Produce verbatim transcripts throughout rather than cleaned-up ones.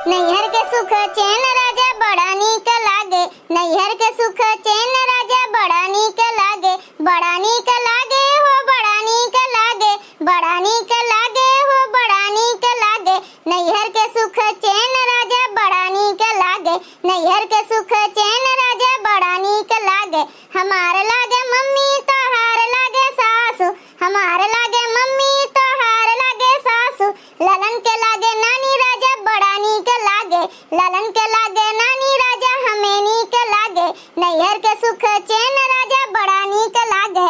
नैहर के सुख चैन राजा बड़ा नीक लागे, नैहर के सुख चैन राजा बड़ा नीक लागे, बड़ा नीक लागे हो, बड़ा नीक लागे, बड़ा नीक लागे हो, बड़ा नीक लागे। नैहर के सुख चैन राजा बड़ा नीक लागे, नैहर के सुख चैन राजा बड़ा नीक लागे। हमार लागे मम्मी, तोहार लागे सासू, हमार लागे मम्मी, तोहार लागे सासू, ललन के लागे नानी राजा बड़ा नीक लागे, ललन के लागे नानी राजा हमें नीक लागे, नैहर के सुख चैन राजा बड़ा नीक लागे।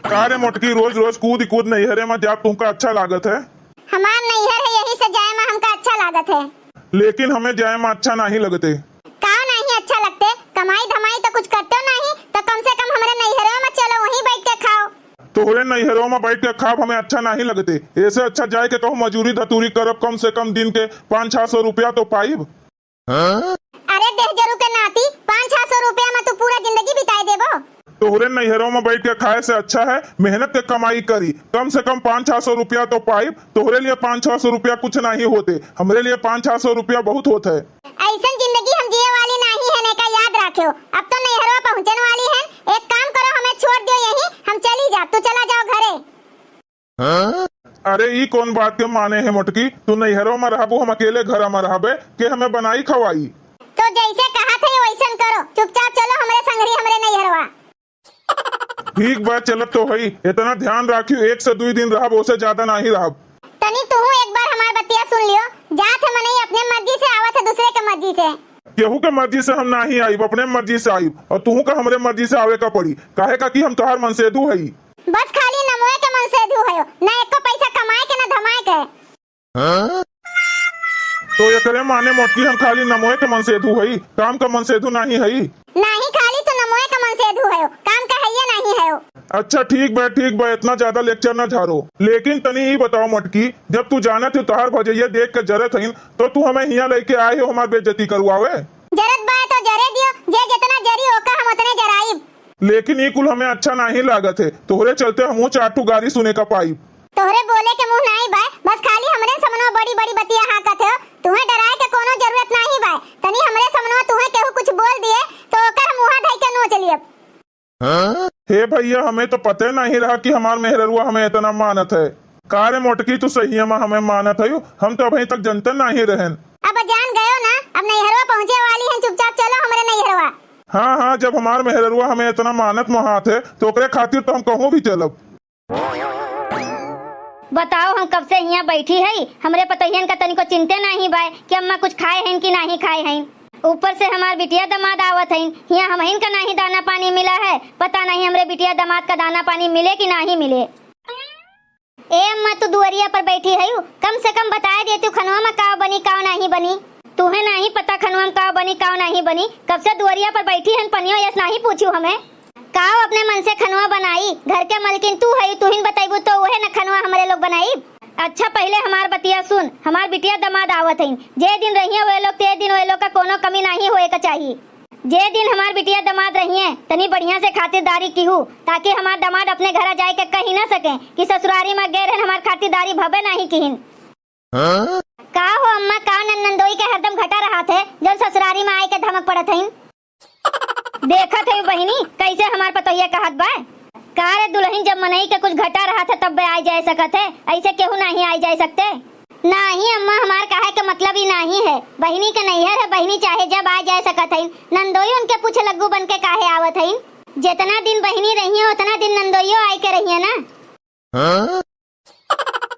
का रे मोटकी, रोज रोज कूद कूद नैहरे मा जाब तुमका अच्छा लागत है? हमार नैहर है, यही से जाए मा हमका अच्छा लागत है। लेकिन हमें जाए मा अच्छा नाहीं लगते। काव नाहीं अच्छा लगते? कमाई धमाई तो कुछ करते हो नाहीं, तो कम से कम हमरे नैहरे मा चलो, वहीं बैठ के खाओ। तोहरे नैहरवा मा बैठ के खाब हमें अच्छा नाहीं लगते। ऐसे अच्छा जाए के कहूँ मजूरी धतूरी करब, कम से कम दिन के पाँच छह सौ रुपया तो पाइब। अरे देहजरू के नाती, पाँच छह सौ रुपया मा तू पूरा जिंदगी बिताए देबो। तोहरे नैहरवा मा बैठ के खाए से अच्छा है मेहनत के कमाई करी, कम से कम पाँच छह सौ रुपया तो पाइब। तोहरे लिए पाँच छह सौ रुपया कुछ नाहीं होते, हमरे लिए पाँच छह सौ रुपया बहुत होत है। ऐसन जिंदगी हम जिए वाली नाहीं है, एका याद राख्यो। अब तो नैहरवा पहुँचन वाली है, एक काम करो, हमें छोड़ दियो यहीं, हम चली जाब, तू चला जाओ घरे। अरे ई कौन बात के माने है मोटकी, तू नैहरवा मा रहबू, हम अकेले घर मा रहबे, के हमें बनाई खवाई? तो जैसे कहत है वैसन करो, चुपचाप चलो हमरे संगरी हमरे नैहरवा। ठीक बा, चलत तो हई। इतना ध्यान राखियो, एक से दुई दिन रहब, ओसे ज्यादा नाहीं रहब। तनी तुहू एक बार हमार बतिया सुन लियो। जात है मनई अपने मर्जी से, आवत है दूसरे के मर्जी से। केहू के मर्जी से हम नाहीं आइब, अपने मर्जी से आइब। और तुहू का हमरे मर्जी से आवे का पड़ी, काहे का कि हम तोहार मनसेधू हई। बस खाली नमोए के मनसेधू हयो, ना एको पैसा कमाए के, ना धमाए के। तो एकरे माने मोटकी हम खाली नमोए के मनसेधू हई, काम का मनसेधू नाहीं हई? नाहीं, खाली तू नमोए के मनसेधू हयो, काम का हइये नाहीं हयो। अच्छा ठीक बा, ठीक बा, इतना ज्यादा lecture ना झारो। लेकिन तनी ई बताओ मोटकी, जब तू जानत हो तोहार भजइया देख के जरत हईन, तो तू हमें हियाँ लइके आए हो हमार बेइज्जती करवावे? जरत बा तो जरे दियो, जे जितना जरी ओका हम उतने जराइब। लेकिन ई कुल हमें अच्छा नाहीं लागत है, तोहरे चलते हमहू चार ठो गारी सुने का पाइब। तोहरे बोले के मुँह नाहीं बाय, बस खाली हमरे समनवा बड़ी बड़ी बतिया हाँकत हो। तुहें डराए के कोनो जरूरत नाहीं बाय, तनी हमरे समनवा तुहें केहू कुछ बोल दिए तो ओकर मुँहा धइ के नोच लियब। हे भइया, हमें तो पते नाहीं रहा कि हमार मेहररुआ हमें इतना मानत है। का रे मोटकी, तू सहिया मा हमें मानत हयू? हम तो अबहीं तक जनते नाहीं रहेन। अब जान गयो ना, अब नैहरवा पहुँचे वाली हैं, चुपचाप चलो हमरे नैहरवा। हाँ हाँ, जब हमार मेहररुआ हमें इतना मानत मोहात है तो ओकरे खातिर तो हम कहूँ भी चलब। बताओ, हम कब से हियाँ बैठी हई, हमरे पतोहियन का तनिको चिंते नाहीं बाय कि अम्मा कुछ खाए हईन कि नाहीं खाए हईन। ऊपर से हमार बिटिया दमाद आवत हईन, हियाँ हमहिन का नाहीं दाना पानी मिला है, पता नाहीं हमरे बिटिया दमाद का दाना पानी मिले कि नाहीं मिले। ए अम्मा, तू दुअरिया पर बैठी हयू, कम से कम बताए देतू खनवा मा काव बनी, काव नाहीं बनी। तुहें नाहीं पता खनवा मा काव बनी, काव नाहीं बनी, कब से दुअरिया पर बैठी हन, पनियो यस नाहीं पूछू हमें। काव अपने मन से खनवा बनाई, घर के मलकिन तू हई, तुहिन बतइबू तो उहे न खनवा हमरे लोग बनाई। अच्छा पहिले हमार बतिया सुन, हमार बिटिया दमाद आवत हईन, जे दिन रहिए वे लोग ते दिन वे लोग का कोनो कमी नाहीं होए का चाही। जे दिन हमार बिटिया दमाद रहिए तनी बढ़िया से खातिरदारी किहू, ताकि हमार दमाद अपने घरा जाए के कही ना सके कि ससुरारी मा गए रहन हमार खातिरदारी भबे नाहीं किहिन। का हो अम्मा, का नन-, नंदोई के हरदम घटा रहत है, जौन ससुरारी मा आए के धमक पड़त हईन? देखत है बहिनी, कैसे हमार पतोहिया कहत बा। का रे दुलहिन, जब मनई के कुछ घटा रहत है तब बे आए जाए सकत है, ऐसे केहू नाहीं आए जाए सकते। नाहीं अम्मा, हमार कहे के मतलब ई नाहीं है। बहिनी के नैहर है, बहिनी चाहे जब आए जाए सकत हईन। नंदोई उनके पूछे लग्गू बन के काहे आवत हईन? जितना दिन बहिनी रहिए उतना दिन नंदोइयो आए के रहिए ना।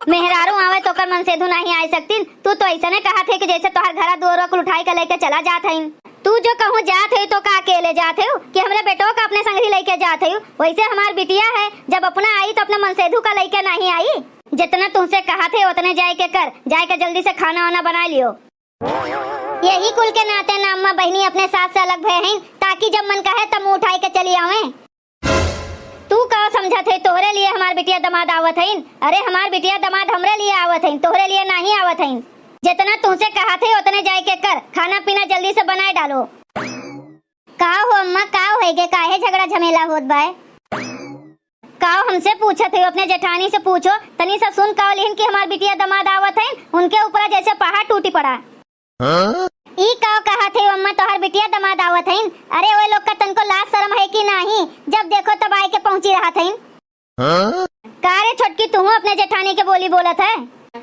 मेहरारू आवे तो ओकर मनसेधू नाहीं आए सकतीन। तू तो ऐसने कहत है कि जैसे तोहार घरा दुअरवा कुल उठाई के लेके चला जात हईन। तू जो कहूँ जात है तो का अकेले जात है कि हमरे बेटो का अपने संगरी लेके जात है? वैसे हमार बिटिया है, जब अपना आई तो अपने मनसेधू का लेके नाहीं आई। जितना तुमसे कहत है उतने जाए के कर, जाए के जल्दी से खाना वाना बनाए लियो। यही कुल के नाते ना अम्मा बहिनी अपने सास से अलग भय हईन, ताकि जब मन कहे तब मुँह उठाई के चली आवे। तू का समझत है, तोहरे लिए हमार बिटिया दमाद आवत हईन? अरे हमार बिटिया दमाद हमरे लिए आवत हईन, तोहरे लिए नाहीं आवत हईन। जितना तुमसे कहत है उतने जाए के कर, खाना पीना जल्दी से बनाए डालो। का हो अम्मा, का होइगे, काहे झगड़ा झमेला होत बाय? का हमसे पूछत है, अपने जेठानी से पूछो, तनी सा सुन का लिहिन कि हमार बिटिया दमाद आवत हईन, उनके ऊपर जैसे पहाड़ टूटी पड़ा। ई का कहत है अम्मा, तोहर बिटिया दमाद आवत हइन? अरे ओए लोग का तनको लाज शरम है कि नाही? जब देखो तब आए के पहुँची रहत हइन। का रे छोटकी, तुहूँ अपने जेठानी के बोली बोलत है?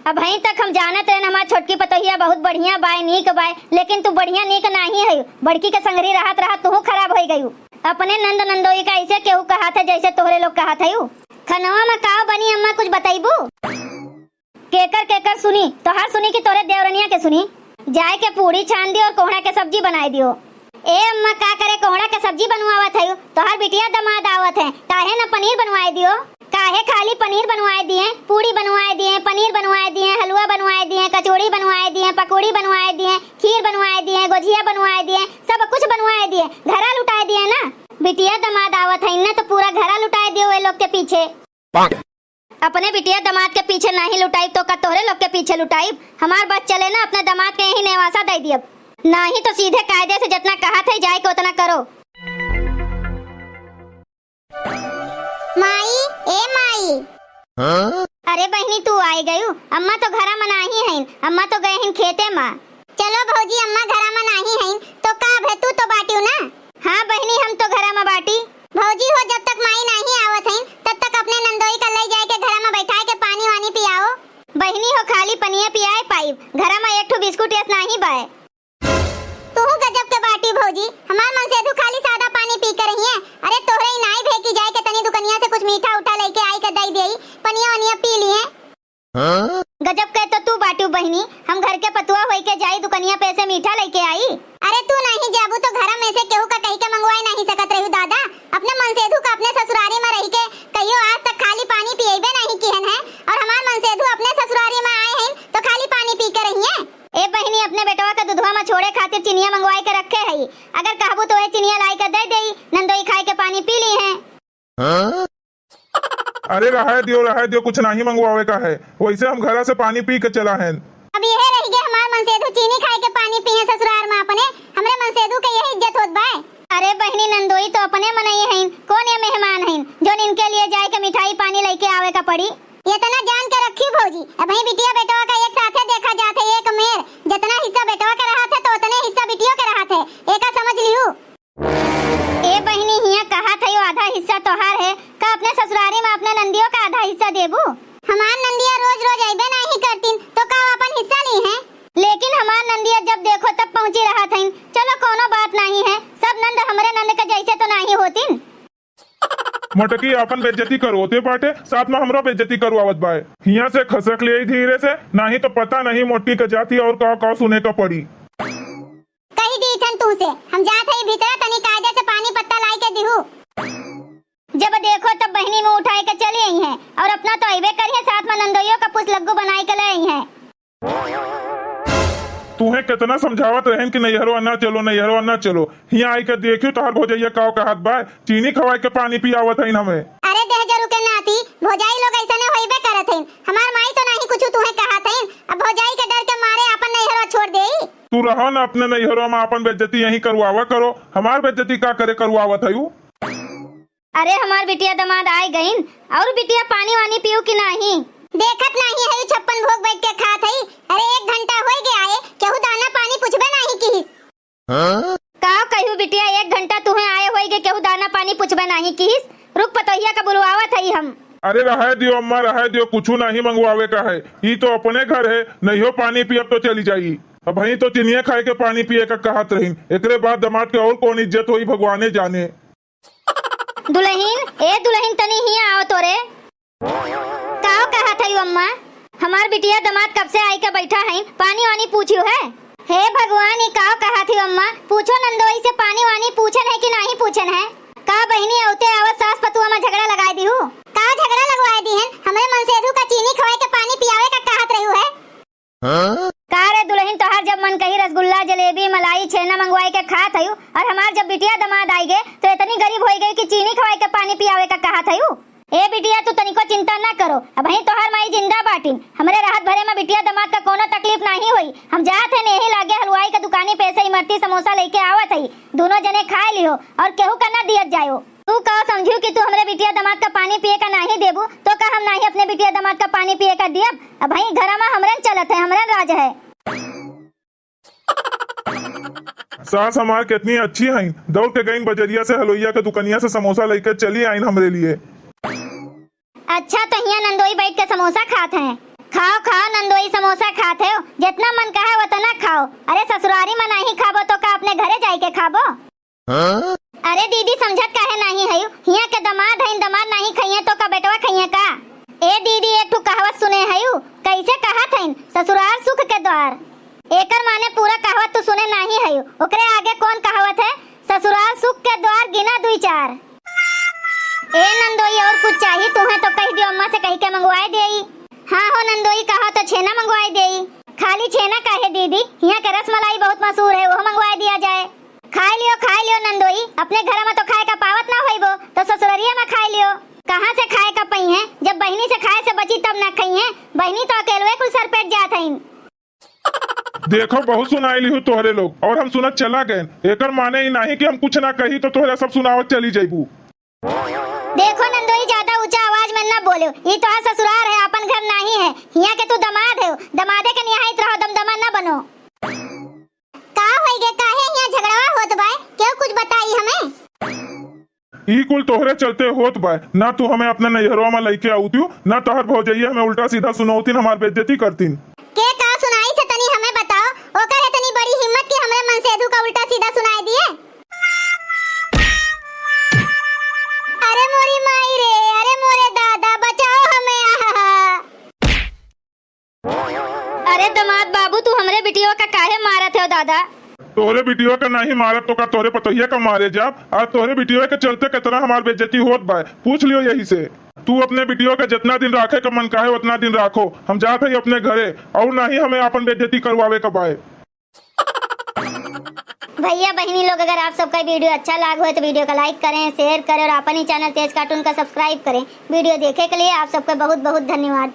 अबहीं तक हम जानत रहेन हमार छोटकी पतोहिया बहुत बढ़िया बाय, नीक बाय, लेकिन तू बढ़िया नीक नाही है। बड़की के संगरी रहत रहत तुहूँ खराब होइ गयू। अपने नंद नंदोई का ऐसे केहू कहत है जैसे तोहरे लोग कहत है। खनवा में का बनी अम्मा, कुछ बतैबू? केकर केकर सुनी, तोहार सुनी कि तोरे देवरनिया के सुनी? जाए के पूड़ी छान दियो और कोहड़ा के सब्जी बनाए दियो। ए अम्मा, का करे कोहड़ा के सब्जी बनवावत है? तोहार बिटिया दमाद आवत है, काहे न पनीर बनवाए दियो? काहे खाली पनीर बनवाए दिए, पूड़ी बनवाए दिए, पनीर बनवाए दिए, हलवा बनवाए दिए, कचौड़ी बनवाए दिए, पकौड़ी बनवाए दिए, खीर बनवाए दिए, गोझिया बनवाए दिए, सब कुछ बनवाए दिए, घरा लुटाए दिए ना। बिटिया दमाद आवत है ना, तो पूरा घरा लुटाए दियो वे लोग के पीछे। अपने बिटिया दमाद के पीछे नाही लुटाइब तो का तोहरे लोग के पीछे लुटाइब? हमार बस चले ना, अपने दमाद के यही नेवासा दे दियब, नाही तो सीधे कायदे से जितना कहत है जाए के उतना करो। माई, ए माई। हाँ? अरे बहिनी, तू आए गयू? अम्मा तो घरा में नाही हईन, अम्मा तो गए हईन खेते में। चलो भौजी, अम्मा घरा में नाही हईन, तो का भे, तू तो बाटियो ना? हाँ बहिनी, हम तो घरा में बाटी। भौजी हो, जब तक माई नाही आवत हईन, तब तक अपने नंदोई का लई जाए के घरा में बैठाए के पानी वानी पियाओ। बहिनी हो, खाली पनिया पियाए पाइब, घरा में एक ठो बिस्कुट यस नाही बाय। तू गजब के बाटी भौजी, हमार मनसेधु खाली सादा पानी पी के रहिए। अरे तोहरे ही नाही भे कि जाए के तनी दुकनिया से कुछ मीठा उठा लेके आई के दई देई, पनिया वनिया पी लिए। हाँ? गजब के तो तू बाटू बहिनी, हम घर के पतुआ होई के जाई दुकनिया पे से मीठा लेके आई? अरे तू नाही जाबू तो घर में से केहू का कही के मंगवाए नाही सकत रहू दादा। अपने मनसेधु का अपने ससुरारी में रही के कहियो आज तक खाली पानी पिएबे नाही किहन है, और हमार मनसेधु अपने ससुरारी में आए हैं तो खाली पानी पी के रहिए। ए बहिनी, अपने बेटवा का दुधवा में छोड़े खातिर चिनिया मंगवाए के रखे हई, अगर कहबू तो वह चिनिया लाई के दे देई, नंदोई खाए के पानी पी ली हैं। हाँ? अरे रहाय दियो, रहाय दियो, कुछ नाही मंगवावे का है, वैसे हम घरा से पानी पी के चला हैं। अब यह रह गया हमार मनसेधु चीनी खाए के पानी पिए ससुरार में अपने, हमरे मनसेधु के यही इज्जत होत बाय। अरे बहिनी, नंदोई तो अपने मनई हईन, कौन ये मेहमान हईन जो इनके लिए जाए के मिठाई पानी लेके आवे का पड़ी? इतना जान के रखी भौजी, अबहीं बिटिया बेटवा का एक साथे देखा जात है, एक मेर, जितना हिस्सा बेटवा के रहत है तो उतने हिस्सा बिटियो के रहत है, एका समझ लिहू। ए बहिनी, हियाँ कहत हयो आधा हिस्सा तोहार है, का अपने ससुरारी में अपने नंदियो का आधा हिस्सा देबू? हमार नंदिया रोज रोज अइबे नाही करतीन, तो का अपन हिस्सा ली हैं? लेकिन हमार नंदिया जब देखो तब पहुँची रहत हईन। चलो, कोनो बात नाही है, सब नंद हमरे नंद के जैसे तो नाही होतीन। मोटकी आपन बेइज्जती करवते बाटे, साथ में हमरो बेइज्जती करवावत बाय। हियाँ से खसक ले धीरे से, नाही तो पता नहीं मोटकी के जाती और का का सुने का पड़ी। कही दी थन तू से, हम जात हई भीतरा, तनी कायदे से पानी पत्ता लाई के दिहू। जब देखो तब बहिनी मुँह उठाए के चली आई हैं और अपना तो अइबे करी है, साथ में नंदोइयो का पुस लग्गू बनाए के ले आई हैं। तुहें कितना समझावत रहेन कि नैहरवा ना चलो, नैहरवा ना चलो। हियाँ आई के देखियो तोहार भौजैया का कहत बा, चीनी खवाए के पानी पियावत हईन हमें। अरे देहजरू के नाती, भौजाई लोग ऐसने होइबे करत हईन। हमार माई तो नाही कुछ तुहें कहत हईन, अब भौजाई के डर के मारे आपन नैहरवा छोड़ देई। तू रहो ना अपने नैहरवा में, आपन बेइज्जती यहीं करवावा करो, हमार बेइज्जती का करे करवावत हयू? अरे हमार बिटिया दमाद आए गईन, और बिटिया पानी वानी पीऊ कि नाही? देखत नाही है, छप्पन भोग बैठ के खात हई। अरे एक घंटा होई गया है, केहू दाना पानी पूछबे नाही किहिस। हाँ? का कहू बिटिया, एक घंटा तुहें आए होई के केहू दाना पानी पूछबे नाही किहिस। रुक, पतोहिया का बुलवावत हई हम। अरे रहाय दियो अम्मा, रहाय दियो, कुछू नाही मंगवावे का है। ई तो अपने घर है, नहियो पानी पियब तो चली जाई। अबहीं तो चिनिया खाए के पानी पिए का कहत रहीन, एकरे बाद दमाद के और कौन इज्जत होई भगवाने जाने। दुलहिन, ए दुलहिन, तनी हियाँ आओ तोरे। काव कहत हई अम्मा? हमार बिटिया दमाद कब से आई के बैठा हईन, पानी वानी पूछियो है? हे भगवान, ई काव कहत हई अम्मा? पूछो नंदोई से, पानी वानी पूछन है कि नाही पूछन है? का बहिनी, औते आवत सास पतुआ में झगड़ा लगाए दिहू? का झगड़ा लगवाए दिहन? हमरे मनसेधू का चीनी खवाए के पानी पियावे का कहत रहू है। हाँ? का रे दुलहिन, तोहार जब मन कही रसगुल्ला, जलेबी, मलाई, छेना मंगवाई के खात हयू, और हमार जब बिटिया दमाद आई गे, तो इतनी गरीब होई गई कि चीनी खवाई के पानी पियावे का कहत हयू? ए बिटिया, तू तनिको चिंता ना करो, अबहीं तोहार माई जिंदा बाटिन। हमरे रहत भरे में बिटिया दमाद का कोनो तकलीफ नाही होई। हम जात हन यही लागे हलवाई के दुकानी पे से इमरती समोसा लेके आवत हई, दोनों जने खाए लिहो और केहू का ना दियत जायो। तू का समझू कि तू हमरे बिटिया दमाद का पानी पिए का नाही देबू, तो का हम नाही अपने बिटिया दमाद का पानी पिए का दियब? अबहीं घरा में हमरन चलत है, हमरन राज है। सास हमार कितनी अच्छी हईन, दौड़ के गईन बजरिया से हलवइया के दुकनिया से समोसा लइके चली आइन हमरे लिए। अच्छा, तो हियाँ नंदोई बैठ के समोसा खात हैं। खाओ, खाओ नंदोई, समोसा खात हो, जितना मन कहे उतना खाओ। अरे ससुरारी में नहीं खाबो तो का अपने घरे जाइके खाबो? हाँ? अरे दीदी, समझत काहे नाही हयू? हियाँ के दमाद हईन, दमाद नाही खइहें तो का बेटवा खइहें का? ए दीदी, एक ठू कहावत सुने हयू? कैसे कहत हईन, ससुराल सुख के द्वार। एकर माने पूरा कहावत तू सुने नाही हयू। ओकरे आगे कौन कहावत है? ससुराल सुख के द्वार गिना दुई चार। ए नंदोई, और कुछ चाही तुहें तो कह दियो, अम्मा से कह के मंगवाए देई। हाँ हो नंदोई, कहा तो छेना मंगवाए देई। खाली छेना काहे दीदी, हियाँ के रसमलाई बहुत मशहूर है, वो मंगवाए दिया जाए। खाए लियो, खाए लियो नंदोई, अपने घर में तो खाए का पावत ना होइबो, तो ससुररिया में खाए लियो। कहाँ से खाए का पइहें, जब बहिनी से खाए से बची तब ना खइहें। बहिनी तो अकेलवे कुल सर पेट जात हईन। देखो, बहुत सुनाई लिहू तोहरे लोग, और हम सुनत चला गए। एकर माने ई नाही कि हम कुछ ना कही तो तोहरा सब सुनावत चली जइबू। देखो नंदोई, ज्यादा ऊंचा आवाज में ना बोलो, ई तोहार ससुरार है, अपन घर नाही है। हियाँ के तू दमाद है, दमादे के निहाइत रहो, दमदमा ना बनो। का होई गे, काहे हियाँ झगड़वा होत बाय? केहू कुछ बताई हमें? ई कुल तोहरे चलते होत बाय, ना तू हमें अपने नैहरवा में लइके आउतियो, ना तोहर भौजैया हमें उल्टा सीधा सुनौतिन, हमार बेइज्जती करतिन। के का सुनाई से तनी हमें बताओ, ओकर इतनी बड़ी हिम्मत कि हमरे मनसेधु का उल्टा सीधा सुनाई दिए? अरे मोरी माई रे, अरे मोरे दादा, बचाओ हमें, आहा। अरे दमाद बाबू, तू हमरे बिटिया का काहे मारत हो दादा? तोहरे बिटिया का नहीं मारत तो का तोहरे पतोहिया का मारे जाब? आज तोहरे बिटिया के चलते कितना हमार बेइज्जती होत बाय, पूछ लियो यही से। तू अपने बिटिया के जितना दिन राखे का मन काहे उतना दिन राखो, हम जात हई अपने घरे, और नहीं हमें आपन बेइज्जती करवावे का बाय। भैया बहिनी लोग, अगर आप सबका वीडियो अच्छा लाग हो तो वीडियो का like करें, share करें और अपन ही चैनल तेज कार्टून का subscribe करें। वीडियो देखे के लिए आप सबका बहुत बहुत धन्यवाद।